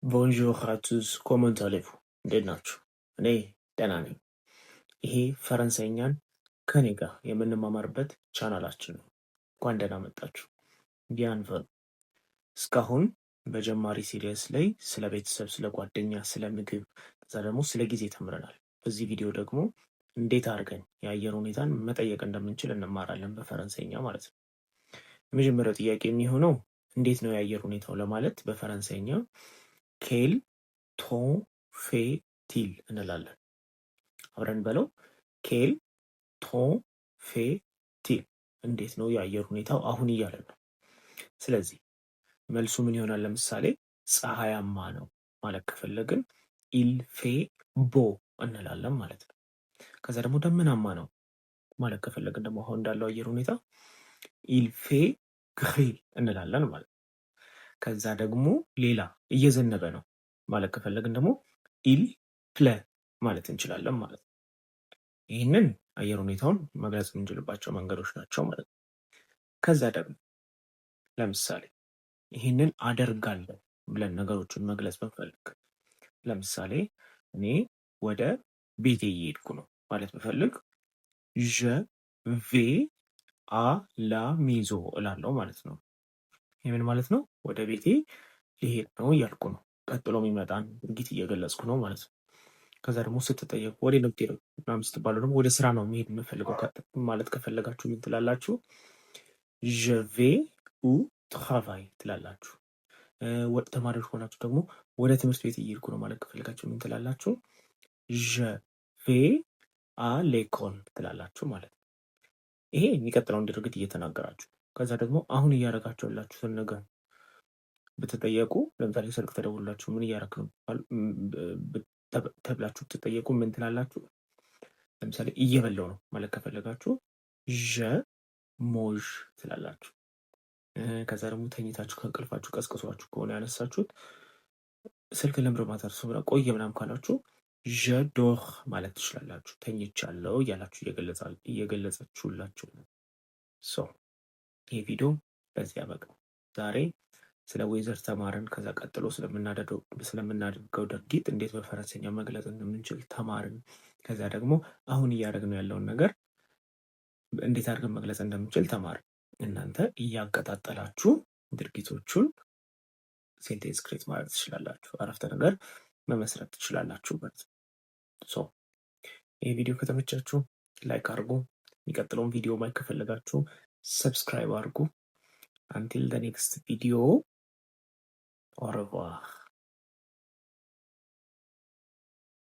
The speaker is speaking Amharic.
Bonjour à tous, comment allez-vous? እንዴት ናችሁ? እኔ ደህና ነኝ። ይሄ ፈረንሳይኛን ከኔ ጋር የምንማማርበት ቻናላችን ነው። እንኳን ደህና መጣችሁ። Bienvenue። እስካሁን በጀማሪ series ላይ ስለ ቤተሰብ፣ ስለ ጓደኛ፣ ስለ ምግብ፣ ከዛ ደግሞ ስለ ጊዜ ተምረናል። በዚህ ቪዲዮ ደግሞ እንዴት አድርገን የአየር ሁኔታን መጠየቅ እንደምንችል እንማራለን፣ በፈረንሳይኛ ማለት ነው። የመጀመሪያው ጥያቄ የሚሆነው እንዴት ነው የአየር ሁኔታው ለማለት በፈረንሳይኛ quel temps fait-il እንላለን። አብረን በለው፣ quel temps fait-il፣ እንዴት ነው የአየር ሁኔታው አሁን እያለን ነው። ስለዚህ መልሱ ምን ይሆናል? ለምሳሌ ፀሐያማ ነው ማለት ከፈለግን il fait beau እንላለን ማለት ነው። ከዛ ደግሞ ደመናማ ነው ማለት ከፈለግን ደግሞ አሁን እንዳለው አየር ሁኔታ il fait gris እንላለን ማለት ነው። ከዛ ደግሞ ሌላ እየዘነበ ነው ማለት ከፈለግን ደግሞ il pleut ማለት እንችላለን ማለት ነው። ይህንን አየር ሁኔታውን መግለጽ የምንችልባቸው መንገዶች ናቸው ማለት ነው። ከዛ ደግሞ ለምሳሌ ይህንን አደርጋለሁ ብለን ነገሮችን መግለጽ ብንፈልግ፣ ለምሳሌ እኔ ወደ ቤቴ እየሄድኩ ነው ማለት ብፈልግ je vais à la maison እላለሁ ማለት ነው። ይህ ምን ማለት ነው? ወደ ቤቴ ልሄድ ነው እያልኩ ነው። ቀጥሎ የሚመጣን ድርጊት እየገለጽኩ ነው ማለት ነው። ከዛ ደግሞ ስትጠየቁ ወዴት ነው የምትሄደው ምናምን ስትባሉ ደግሞ ወደ ስራ ነው መሄድ የምፈልገው ማለት ከፈለጋችሁ ምን ትላላችሁ? Je vais au travail ትላላችሁ። ተማሪዎች ከሆናችሁ ደግሞ ወደ ትምህርት ቤት እየሄድኩ ነው ማለት ከፈለጋችሁ ምን ትላላችሁ? Je vais à l'école ትላላችሁ ማለት ነው። ይሄ የሚቀጥለውን ድርጊት እየተናገራችሁ፣ ከዛ ደግሞ አሁን እያደረጋችሁ ያላችሁትን ነገር ብትጠየቁ፣ ለምሳሌ ስልክ ተደውሎላችሁ ምን እያደረክ ነው ተብላችሁ ብትጠየቁ ምን ትላላችሁ? ለምሳሌ እየበላሁ ነው ማለት ከፈለጋችሁ je mange ትላላችሁ። ከዛ ደግሞ ተኝታችሁ ከእንቅልፋችሁ ቀስቅሷችሁ ከሆነ ያነሳችሁት ስልክ ለምንድን ነው ብላ ቆየ ምናምን ካላችሁ je dors ማለት ትችላላችሁ። ተኝቻለሁ እያላችሁ እየገለጸችሁላችሁ ነው። So ይህ ቪዲዮ በዚህ ያበቃ። ዛሬ ስለ weather ተማርን። ከዛ ቀጥሎ ስለምናደርገው ድርጊት እንዴት በፈረንሳይኛ መግለጽ እንደምንችል ተማርን። ከዛ ደግሞ አሁን እያደረግነው ያለውን ነገር እንዴት አድርገን መግለጽ እንደምንችል ተማርን። እናንተ እያቀጣጠላችሁ ድርጊቶቹን sentence create ማድረግ ትችላላችሁ። አረፍተ ነገር መመስረት ትችላላችሁ ማለት ነው። So ይህ ቪዲዮ ከተመቻችሁ like አድርጉ። የሚቀጥለውን ቪዲዮ ማየት ከፈለጋችሁ subscribe አድርጉ። Until the next video, au revoir.